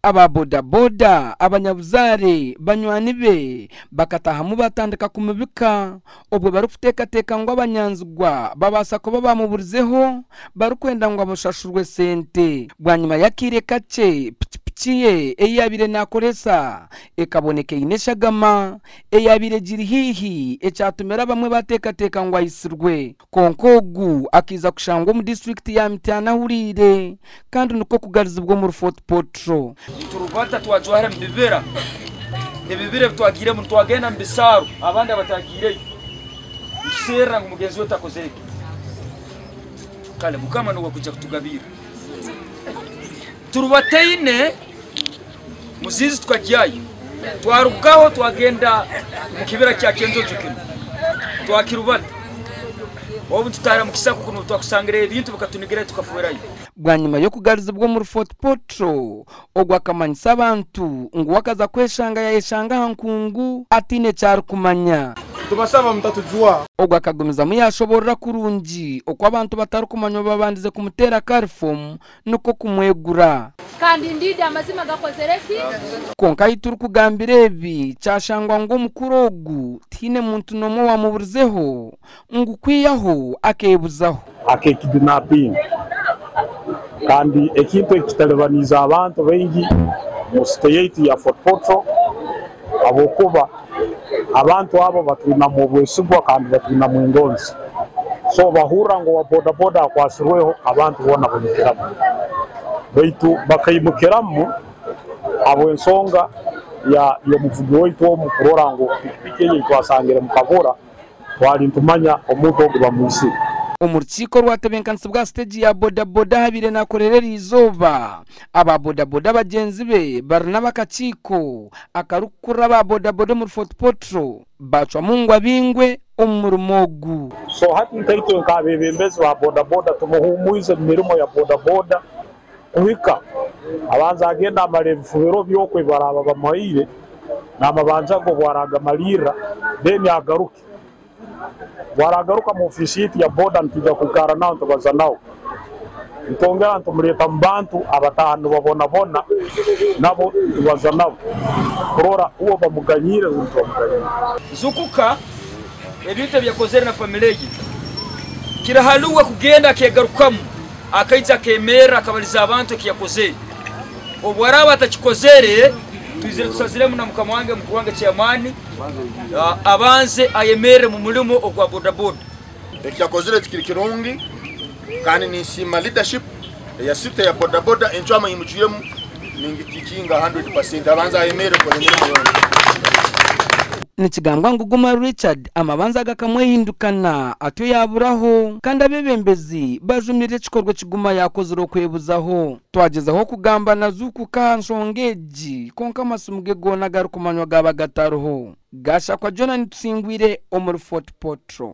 Aba bodaboda, abanyabuzaare, banywani be bakatahamu batandika kumubika obwo barikuteekateeka ngu abanyanzigwa babaasa kuba bamuburizeho barikwenda ngu abashashurwe sente. Bwanyima y'akaire kakye, pikipiki ye ei yaabaire naakoresa ekaboneka eine eshagama eyaabaire egiri haihi ekyatumire abamwe bateekateeka ngu aitsirwe. Kwonka ogu akaija kushangwa omu disiturikiti ya Mityana ahuriire kandi nikwo kugarizibwa omuri Fort Portal. Niturubata twajwahira omu bibira, ebibira ebi twagiiremu nitwagenda omu bisaaro abandi abatagiireyo nituserra ngu mugenzi waitu akozire ki. Kale Mukama niwe akwija kutugabiira. Turubataine Muziizi tukagyayo, twarugaho twagenda omu kibira kya Kyenjojo kinu twakirubata. Obu nitutahira mu kisaka oku nubwo twakusangireyo ebintu bikatunigirayo tukafeerayo. Bwanyima y'okugarizibwa omuri Fort Portal, ogu akamanyisa abantu ngu we akaza kweshanga yayeshanga aha nkungu ataine eki arikumanya. Nitubasaba mutatujwaha. Ogu akagumizamu yashoborora kurungi oku abantu batarikumanywa babandize kumuteera karifomu nikwo kumwegura. Kandi ndiidi amazima gakozere ki? Kwonka ahi turikugambira ebi, kyashangwa ngu omukuru ogu tihaine muntu n'omwe owaamuburizeho ngu kwihaho akeebuzaho. Akekidinapinga kandi ekintu eki kitalibaniize abantu baingi omu site yaitu ya Fort Portal habwokuba abantu abo batwinamu obwesigwa kandi batwinamu engonzi. So bahurra ngu owa bodaboda akwasirweho abantu boona baimukiramu. Baitu bakaimukiramu habw'ensonga ya y'omuvugi waitu omu kurora ngu pikipiki eye eitwasangire mu kabura twali nitumanya omuntu ogu bamwisire. Omu rukiiko orwatebenkanisibwa aha siteegi ya bodaboda ahabaire nakorera eriizooba, aba bodaboda bagyenzi be bari n'abakakiiko akarikukurira aba bodaboda omuri Fort Portal bacwamu ngu abingwe omu murimo ogu. So hati nkaitwe nk'abebembezi ba bodaboda tumuhuumwize omu mirimo ya bodaboda kuhika abanze agende amare ebifubiro bye okwo ebi baraaba bamuhaire n'amabanja ge obu aragamalirra then agaruke. Obu aragaruka mu ofiisi yaitu ya boda nitwija kwikara nawe nitubaza nawe. Nitwongera nitumureeta omu bantu abataaha nibabonabona nabo nitubaza nabo kurora uwe bamuganyiire rundi tibamuganyiire. Zukuka ebintu ebi yakozere na famire ye. Kiri hali uwe kugenda akegarukamu, akaija akemerra akabaliza abantu eki yakozere. Obu araaba atakikozere, twizire tusaziremu na mukama wange mukuru wange chairman, abanze ayemerre mu mulimo ogwa bodaboda. Eki yakozire tikiri kirungi kandi ninsiima leadership eya city ya bodaboda encwamu ei mucwiremu ningitikinga 100% abanze ayemerre kukora emirimo yoona. Nikigambwa ngu Guma Richard amabanza gakamwehindukana atyo yaaburaho kandi abeebembezi bajumirira ekikorwa eki Guma yaakozire okwebuzaho. Twagyezaho kugamba na Zuukuka aha nshonga egi kwonka amasimu ge goona agarikumanywa gaaba gatariho. Gashakwa Jonah Nitusingwire omuri Fort Portal.